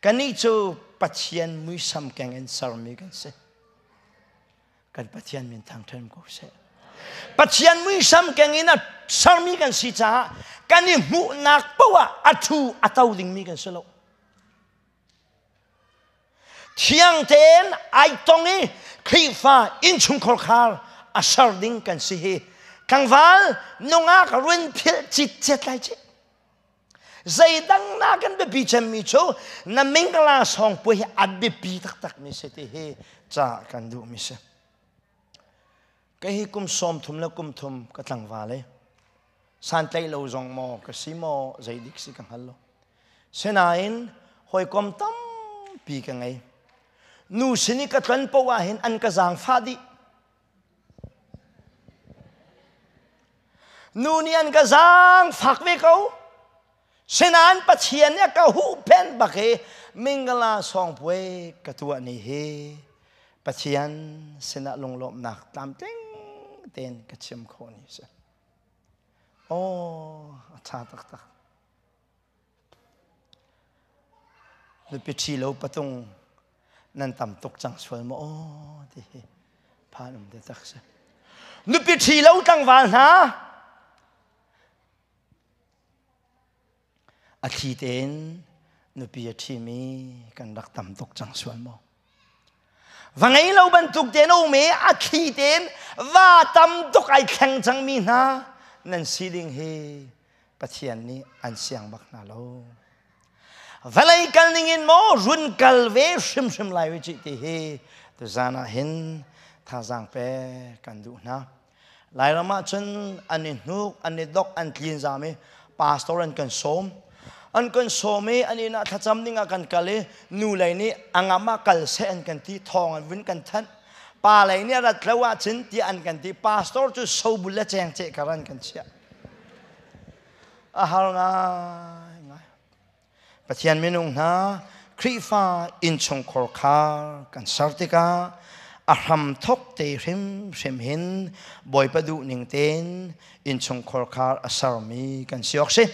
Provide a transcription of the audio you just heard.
Kannih cu Pathian muisam keng in sermi kan si. Kan Pathian min thangṭhat ko seh. Pathian muisam keng in a sermi kan si caah kan i hmuhnak paoh ah a thu a to dingmi kan si lo. Thiang tein ai tong i Khrihfa innchungkhar khar a ser ding kan si hi. Tlangval nungak run philh citcet lai cih. Zeidang na kan biapi cemmi cu na mingla sawng puai hi a biapi taktakmi si ti hi ca kan duhmi si. Kei hi kum 30 le kum thum ka tlangval e. Santlaih lo zong maw ka si maw zeidik si ka hngal lo. Sinain hawikom tampi ka ngei. Nu sin i ka tlon poah ah hin an ka zaangfah dih. Nu nih an ka zaangfak ve ko. Sinain Pathian nih a ka huhphenh bak i mingala sawngpuai ka tuah ni hi Pathian sinah lunglawmhnak tlamtling tein ka chim khawh ni si. Aw, a ṭha taktak. Nupi ṭhi lo patung nan tam tuk cang sual maw aw ti hi phan um te tak si. Nupi ṭhi lo tlangval hna a thli tein nupi a ṭhimi kan rak tam tuk cang sual maw? Va ngei lo bantuk tein a um i a thli tein va tam tuk ai thleng cangmi hna nan si ding hi Pathian nih an siang bak hna lo. Vawlei kal ning in maw run kal ve hrimhrim lai u cih ti hi tuzan ah hin thazaang pe kan duh hna. Lairam ah cun an i hnuk, an i dok, an tlin zam i pastor an kan sawm. An kan sawm i an inn ah thlacam ding ah kan kal i nu lei nih a ngam ah kal seh an kan ti, thawng an vun kan thanh. Pa lei nih a rat lo ahcun tiah an kan ti. Pastor cu sobul le cengceh kar an kan chiah. A har ngaingai. Pathian minung hna Khrihfa innchungkhar khar kan ser tikah a hram thok te hrimhrim hin Bawipa duh ning tein innchungkhar khar a sermi kan si awk si.